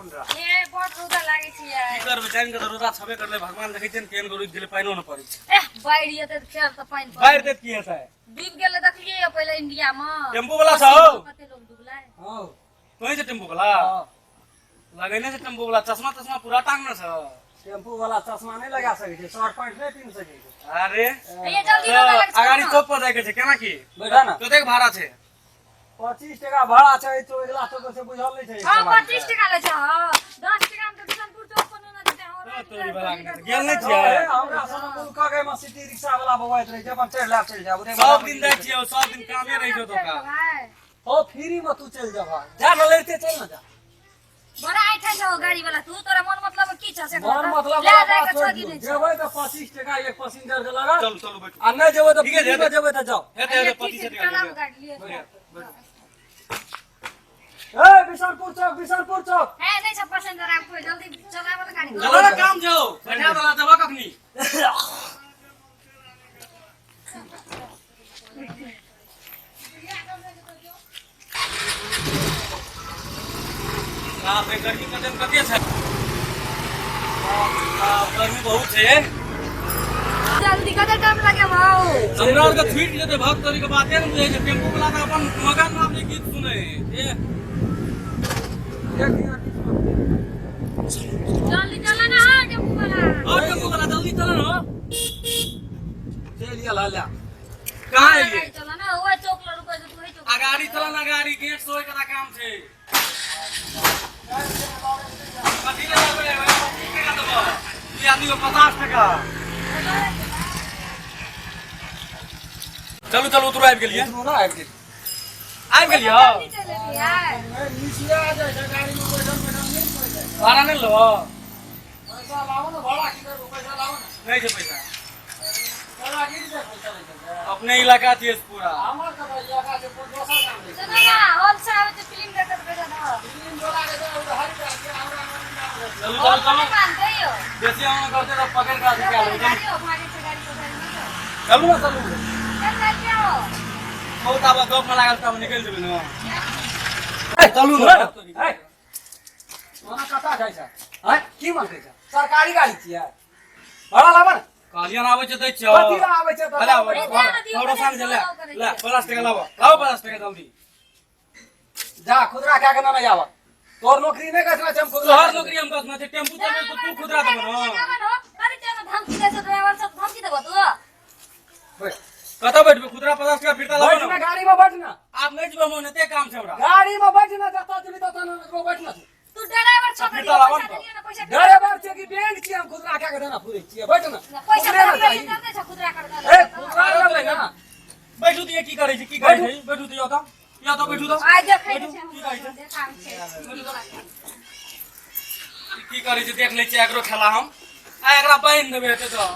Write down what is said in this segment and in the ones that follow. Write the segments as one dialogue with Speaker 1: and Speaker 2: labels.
Speaker 1: ठंडा।
Speaker 2: ए बड़ रौदा लागै छै यार।
Speaker 3: की करबै जानि कऽ तऽ रौदा छबे करलै भगवान देखै छियनि केहन रुकि गेलै पानिओ नहि पड़ै छै
Speaker 2: एह बाढ़ि एतै तऽ फेर तऽ पानि पड़तै।
Speaker 3: बाढ़ि देत की हेतै
Speaker 2: डूबि गेलै देखलियै यऽ पहिले इंडिया मे
Speaker 3: टेम्पू वाला छौ?
Speaker 2: कते लोग डूबलै
Speaker 1: हँ
Speaker 3: तोहीं छै टेम्पू वाला
Speaker 1: हँ।
Speaker 3: लगेने छै टेम्पू वाला चश्मा तश्मा पूरा टांगने छौ
Speaker 1: टेम्पू वाला चश्मा नहि लगा सकै छै शर्ट पैंट नहि पिन्ह सकै छै
Speaker 3: अरे
Speaker 2: ए जल्दी रौदा लागै छै
Speaker 3: अगाड़ी चौक पर जाइके छै केना की
Speaker 1: बैठा ना
Speaker 3: कतेक भाड़ा छै
Speaker 1: 25 टका भाड़ा छै तो अगिला चौक से बुझल नहि छै
Speaker 2: हँ 25 टका लै छै हँ 10 टका मे तऽ बिशनपुर चौक पर नहि जेतै
Speaker 3: हँ, तोरी वाला के गेल नहि छियै
Speaker 1: हमरा सब मुल्क के में सिटी रिक्शा वाला बौआइत रहै छै अपन चढ़ि ला चलि जाब
Speaker 3: सब दिन जाइ छियै सब दिन कामे रहै छै ओतुका
Speaker 1: हो फ्री में तू चलि जाब जा न लड़ते चल न जा
Speaker 2: बड़ा ऐठा छौ गाड़ी वाला तू तोरा मन मतलब की छ से
Speaker 1: मन मतलब
Speaker 2: ले
Speaker 1: वाला
Speaker 2: जाय
Speaker 1: बात
Speaker 2: के
Speaker 1: छोड़ि
Speaker 2: छोड़
Speaker 1: दियौ।
Speaker 2: दी छै
Speaker 1: जेबै तऽ 25 टका एक पैसेंजर के लागत
Speaker 3: चलू चलू बैठू
Speaker 1: आ नहि जेबै तऽ
Speaker 3: ठीके छै,
Speaker 1: फ्री में जेबै तऽ जाओ
Speaker 3: हेतै हेतै 25 टका
Speaker 2: चलाउ
Speaker 3: लेबै।
Speaker 2: गाड़ी लिए
Speaker 1: ए बिशनपुर चौक बिशनपुर चौक
Speaker 2: हे नहि छ पैसेंजर आब कोई जल्दी चलाबऽ ने गाड़ी
Speaker 3: चलो ने काम जाओ बैठा वाला देबा कखनी बाप रे गर्मी कते कते छै बाप रे बाप, गर्मी बहुत छै
Speaker 2: जल्दी कते टाइम लगे भाऊ
Speaker 3: हमरा आर के छूटि जेतै भक्त तोरी के बाते ने बुझै छै टेम्पू वाला तऽ अपन मगन में अपने गीत सुनै ए
Speaker 2: जल्दी चला ना हाँ टेम्पू वाला
Speaker 3: और टेम्पू वाला जल्दी चल ना
Speaker 1: चलि गेल हल्ला
Speaker 3: कहाँ एलियै
Speaker 2: चला ना ओए चौक लग रुकै छै तू वही चौक
Speaker 3: अगाड़ी चल ना गाड़ी गेट सोए के काम छै कथी ले लेबै 25 टका देबो ई आदमी के 50 टका चलू चलू उतरू आबि गेलियै
Speaker 1: उतरू ना आबि गेल
Speaker 3: आबि गेलियै
Speaker 2: जल्दी चलि एलियै
Speaker 1: नीचिया जाइ छै गाड़ी में बैठल बैठल नहि पड़ै छै
Speaker 3: भाड़ा नहि लेबो
Speaker 1: पैसा लाबो ने भाड़ा की करबो पैसा लाबो ने
Speaker 3: नहि छै पैसा
Speaker 1: चला गिर जाए पैसा नहि छै
Speaker 3: अपने इलाका छियै पूरा
Speaker 1: हमर तऽ इलाका छै कोन दोसर काम छै
Speaker 2: चलो ना हॉल से आवे तो फिल्म देखत पैसा दो
Speaker 1: फिल्म बोला के दे उधारी कर के हमरा
Speaker 3: चलू
Speaker 2: हॉल
Speaker 3: चलू चलू
Speaker 2: नहीं मानते हो
Speaker 3: बेसी हम करते तऽ पकड़ के आदमी के आलू
Speaker 2: गाड़ी हो भागे से गाड़ी को गाड़ी नहीं
Speaker 3: चलू ना चलू
Speaker 2: चल चल जाओ
Speaker 3: बहुत आब गप में लागल तब निकलि जेबै ना
Speaker 1: ए
Speaker 3: चलू ना
Speaker 1: ए ओना कतऽ जाइ छै हैं की मांगै छै सरकारी गाड़ी छियै भाड़ा लाबऽ ने
Speaker 3: कहलियन आबै छै दै छियौ
Speaker 1: कथी लए आबै छै तऽ
Speaker 3: अरे आबै
Speaker 2: ए, दे ना दियौ,
Speaker 3: भरोसा नहि ले
Speaker 2: करै
Speaker 3: ले 50 टका लाबो लाओ 50 टका जल्दी
Speaker 1: जा खुदरा खा के ना नहीं आवा तोर नौकरी नहीं कसना छै हम खुदरा
Speaker 3: तोहर नौकरी हम कसना छै टेम्पू चलबै तऽ तू खुदरा देबो ना
Speaker 2: अरे चलो धमकी दे छौ ड्राइवर सब धमकी देबो तू
Speaker 1: बैठ
Speaker 3: कतऽ बैठबै खुदरा 50 टका फिरता लाबो
Speaker 1: बैठ ना
Speaker 3: ना
Speaker 1: गाड़ी में बैठ ना
Speaker 3: आब नहि जेबै हम ओनाहिते काम छै हमरा
Speaker 1: गाड़ी में बैठ ना जतऽ जेबही ततऽ ना जेबो बैठ ना तू
Speaker 2: तू ड्राइवर छौ
Speaker 3: फिर तो लाबो ना।
Speaker 2: पैसा दियो ना पैसा
Speaker 1: ड्राइवर छै कि बैंक छियै हम खुदरा खा के देना पूरे छियै बैठ ना
Speaker 2: पैसा
Speaker 1: खुदरे ना चाही
Speaker 2: दे छौ खुदरा कर दे
Speaker 1: ए खुदरा लेबै ना
Speaker 3: बैठू दिए की करै छै की करै छै बैठू दियौ तऽ या तऽ बैठू तऽ
Speaker 2: आइ देखै
Speaker 3: बैठू
Speaker 2: छै
Speaker 3: की करै छै
Speaker 2: देखाम छै
Speaker 3: की करै छै देख लै छियै एकरो खेला हम आ एकरा बान्हि देबै हेतै तऽ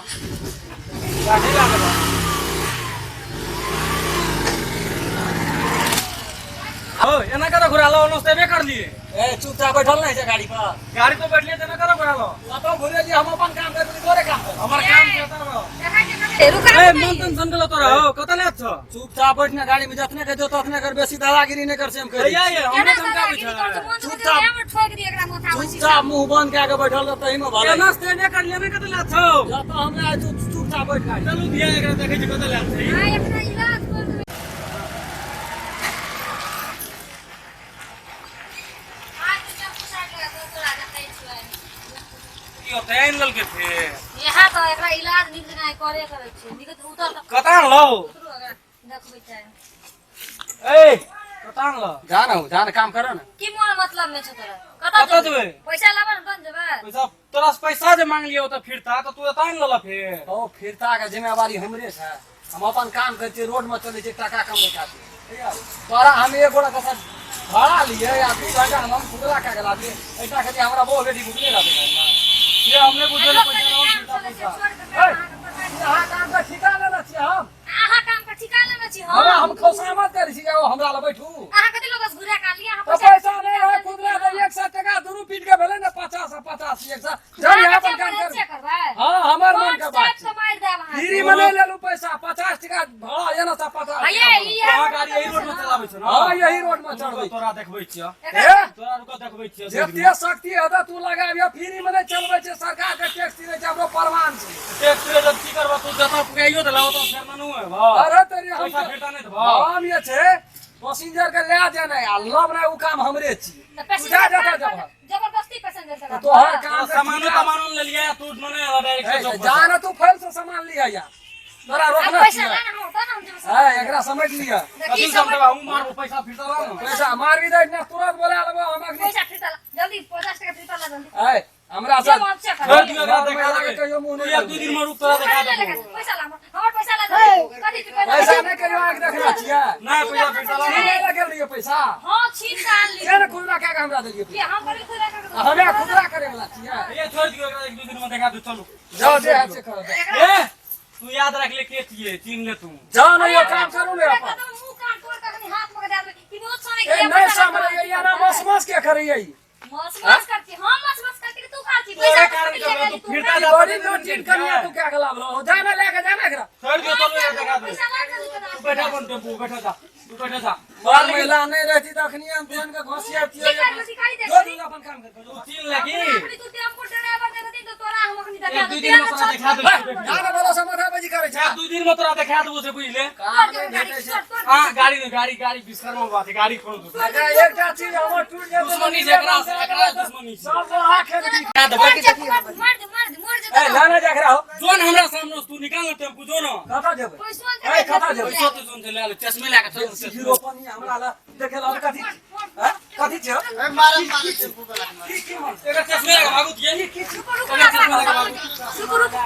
Speaker 3: लाठी लागल हो एना करा घुरा लो ओनो से एबे करलिए
Speaker 1: ए चुपचाप बैठल नहीं छै गाड़ी पर
Speaker 3: गाड़ी तो बैठलिए त एना करा घुरा लो
Speaker 1: कतौ घुरेलियै हम अपन काम करबै तोरे काम कर
Speaker 3: हमर काम छै एतऽ रहो।
Speaker 2: देखै छै कते रुका
Speaker 3: ए मन तन सन गेलो तोरा हो कतऽ ले छौ
Speaker 1: चुपचाप बैठ ना गाड़ी में जतने के जो ततने कर बेसी दादागिरी नहीं कर से हम कह
Speaker 3: भैया ये
Speaker 2: केना
Speaker 3: हमरे धमकाबै
Speaker 2: दादागिरी
Speaker 3: छै
Speaker 2: कर मन
Speaker 1: चुपचाप।
Speaker 2: चुपचाप ठोक दी एकरा माथा में
Speaker 1: चुपचाप मुंह बंद कए के बैठल रह तही में भले
Speaker 3: एना से एबे करलिए ने कतऽ ले छौ
Speaker 1: जतऽ हमरा आइ चुप चुपचाप बैठ गाड़ी
Speaker 3: चलू धिया एकरा देखै छी कतऽ ले छै
Speaker 2: आइ एकरा इलाज कर देबै आइ तऽ टेम्पू साइड लगा कऽ तोरा देखै छियै
Speaker 3: की ओतै आनि लेलकै फेर
Speaker 2: यहाँ तऽ एकरा इलाज नीक जेना करे करै छै नीक उतर तऽ
Speaker 3: कतऽ आनलौ
Speaker 2: उतरू अगर देखबै चाहे
Speaker 3: ए कतऽ आनलौ
Speaker 1: जा ना जा ना काम कर ना
Speaker 2: की मोन मतलब में छौ तोरा
Speaker 3: कतऽ
Speaker 2: कतऽ
Speaker 3: जेबै?
Speaker 2: पैसा लाबऽ ने तहन जेबै
Speaker 3: पैसा तोरा से पैसा जे मांगलियै ओतऽ फिरता तऽ तू एतऽ आनि लेलऽ फेर
Speaker 1: ओ फिरता के जिम्मेवारी हमरे छै हम अपन काम करै छियै रोड में चलै छियै टाका कमबै खातिर ठीक है तोरा हम एक गोड़ा के साथ भाड़ा लिए या 2 घंटा हम खुदरा खा के लाबिए ऐसा खातिर हमरा बहु बेटी भुखले रहते घर में
Speaker 3: से हम नहि बुझल
Speaker 2: लोक
Speaker 3: पैसा
Speaker 2: के
Speaker 3: लाउ
Speaker 2: काम
Speaker 3: फिरता
Speaker 2: चलै छै
Speaker 3: पैसा
Speaker 2: छोड़ि कऽ
Speaker 1: ए,
Speaker 2: अहाँके पता नहि।
Speaker 1: अहाँ काम के ठिका लेने छियै हम
Speaker 2: अहाँ काम पर ठिका लेने छी
Speaker 1: हमरा
Speaker 2: हम
Speaker 1: हम खोसामत करै छी ओ हमरा लग बैठू
Speaker 2: अहाँ कथी लोग घुरा के आनलियै अहाँ
Speaker 1: तो पैसा नहीं है खुदरा दे 100 टका दुनू पीट के भेलै ने 50 आ 50 100 जब यहाँ पर काम कर
Speaker 2: करबै
Speaker 1: हाँ हमर मन के बात
Speaker 2: से मारि देब अहाँ
Speaker 1: फ्री में नहीं लेलू पैसा 50 टका भाड़ा एना सा 50
Speaker 2: भैया ई
Speaker 3: तोरा गाड़ी एही रोड में चलाबै छौ ने
Speaker 1: हाँ यही रोड में चढ़बै
Speaker 3: तोरा देखबै छियौ
Speaker 1: ए
Speaker 3: तोरा रुको देखबै देखबै छियै।
Speaker 1: जते शक्ति हेतौ तू लगाबिह, फ्री में नहि चलबै छै, सरकार के टैक्स दै छै, हमरो परवान छै।
Speaker 3: टैक्स रे जब की करबा तू जतऽ पुगाइयो देला ओतऽ फेर मनु हेबा।
Speaker 1: अरे तेरी हम
Speaker 3: पैसा फिरता नहि देबा।
Speaker 1: हम जे छै पैसेंजर के लए जेनाइ आ लबनाइ उ काम हमरे छियै।
Speaker 2: तऽ
Speaker 1: तू जा
Speaker 2: पैसेंजर
Speaker 1: जतऽ
Speaker 2: काम
Speaker 1: जेबह।
Speaker 2: पर जबरदस्ती पैसेंजर से
Speaker 1: तोहर काम के
Speaker 3: सामानो
Speaker 1: ठीका-
Speaker 3: तमानो लेलियै तू मने डायरेक्ट
Speaker 1: ए, जा ने तू फैल से सामान लिह या तोरा रोकना
Speaker 2: पैसा
Speaker 1: छियै।
Speaker 2: ला ना हम ओतऽ ना हम जेबै।
Speaker 1: है एकरा समझ लिह।
Speaker 3: कथी समझबा हम मारबो पैसा फिरता ला ना।
Speaker 1: पैसा मारबी दै ना तुरंत बोला लेबो हम अखनी।
Speaker 2: पैसा फिरता ला जल्दी, 50 टका फिरता ला जल्दी।
Speaker 1: ए हमरा
Speaker 2: जे
Speaker 1: से
Speaker 2: मन से कर।
Speaker 3: छोड़ दियो एकरा
Speaker 1: घर
Speaker 3: देखा
Speaker 1: महिला के
Speaker 3: देबै।
Speaker 1: कहियो मुँह
Speaker 3: तू
Speaker 1: नहि
Speaker 3: एक दू दिन में रुक तोरा देखा देबो।
Speaker 2: पैसा ला हमर पैसा ला जल्दी। कथी तू
Speaker 1: पैसा नहि कहियो आँखि देखने छियै।
Speaker 3: नहि पैसा फिरता ला ना।
Speaker 1: छीनै लए गेल रहियै पैसा।
Speaker 2: हां छीन के आन ली।
Speaker 1: के ने खुदरा कए के हमरा देलियै
Speaker 2: कि हम कभी खुदरा कर
Speaker 1: पैसा? हमे खुदरा करे वाला छियै।
Speaker 3: ये छोड़ दियो एकरा एक दू दिन में देखा दू चलू।
Speaker 1: जाओ जे हैत से करब।
Speaker 3: ए तू याद रख ले के छियै चिन्ह ले तू।
Speaker 1: जाओ ने यो काम करू ने अपन।
Speaker 2: मुंह कान तोड़ के अखनी हाथ में के दे देबै। ई बहुत समय
Speaker 1: ए नहि समझै या ना मस मस के करैयै।
Speaker 2: मस मस करती हम, मस मस करती कि तू खाती
Speaker 3: तोरे
Speaker 2: पैसा
Speaker 3: कारण
Speaker 2: कथी
Speaker 3: करबो,
Speaker 2: ले गेली
Speaker 3: तू फिरता
Speaker 1: ई बड़ी नोटिन कनिया तू क्या गलाब रहो जा ना लेके जा ना एकरा।
Speaker 3: छोड़ दियो चलू एकरा देखा दू।
Speaker 2: पैसा ला जल्दी
Speaker 3: तू बैठा अपन टेम्पू बैठा जा तू बैठा जा।
Speaker 1: बाल महिला नहीं रहती तो अखनी हम तुरंत के घोसिया
Speaker 2: की करबो सिखाई दे।
Speaker 1: जो तू अपन काम कर।
Speaker 3: तू चिन्ह ले की
Speaker 2: अखनी तू टेम्पू ड्राइवर दे देती तो तोरा हम अखनी देखा
Speaker 3: एक दू दिन में तोरा देखा देबो।
Speaker 1: जा ना बोला से माथा बाजी करै छै।
Speaker 3: एक दू दिन में तोरा देखा देबो से बुझ ले।
Speaker 1: काम नहि भेटै छै।
Speaker 3: हां गाड़ी ने गाड़ी गाड़ी विश्वकर्मा बात है गाड़ी खोल दो।
Speaker 1: एकरा एकटा चीज हमर टूट जेतै।
Speaker 3: दुश्मनी छै एकरा से, एकरा दुश्मनी छै।
Speaker 1: सब लोहा खेल दी।
Speaker 3: देखा देबै।
Speaker 2: मार दे मार दे मार दे।
Speaker 1: ए लाना जा एकरा हो।
Speaker 3: जोन हमरा सामने से तू निकाल ना टेम्पू जो ना।
Speaker 1: कतऽ जेबै?
Speaker 2: पैसा
Speaker 1: ए कतऽ जेबै?
Speaker 3: पैसा तो जोन से ले ले चश्मे लए के चल।
Speaker 1: जीरो पानी हमरा ला देखे ला कथी हैं कथी छै?
Speaker 4: ए मारे मारे टेम्पू वाला के मारे।
Speaker 1: की की मन
Speaker 3: एकरा चश्मे लए के भागू तिये।
Speaker 1: की की
Speaker 2: रुको रुको रुको रुको।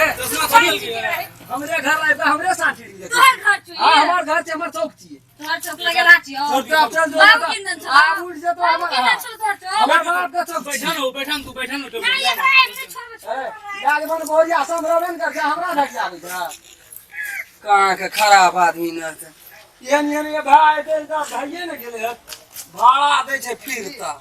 Speaker 1: ए
Speaker 3: चश्मा छीन के
Speaker 1: हमरे घर आबि हमरे साथी जेतै।
Speaker 2: तोहर घर छी?
Speaker 1: हां हमर घर छै, हमर चौक छियै।
Speaker 2: तोहर चौक लगे राची हो।
Speaker 1: चुपचाप चल जो।
Speaker 2: बाप किन छौ?
Speaker 1: आब उठि जेतौ
Speaker 2: बाप
Speaker 1: हमर
Speaker 2: किन छौ तोहर चौक?
Speaker 1: हमर बाप के चौक
Speaker 3: बैठा
Speaker 1: छियै।
Speaker 3: न बैठा न तू बैठा न टेम्पू।
Speaker 2: नहीं एकरा आबि से छोड़ छोड़।
Speaker 1: ए यार मन बोरिया सम्भ्रमे ने करके हमरा ढक आबै छै। कहाँ के खराब आदमी न छै। एहन एहन ये भाय दे भाइये ने गेलै हँ। भाड़ा दै छै फिरता।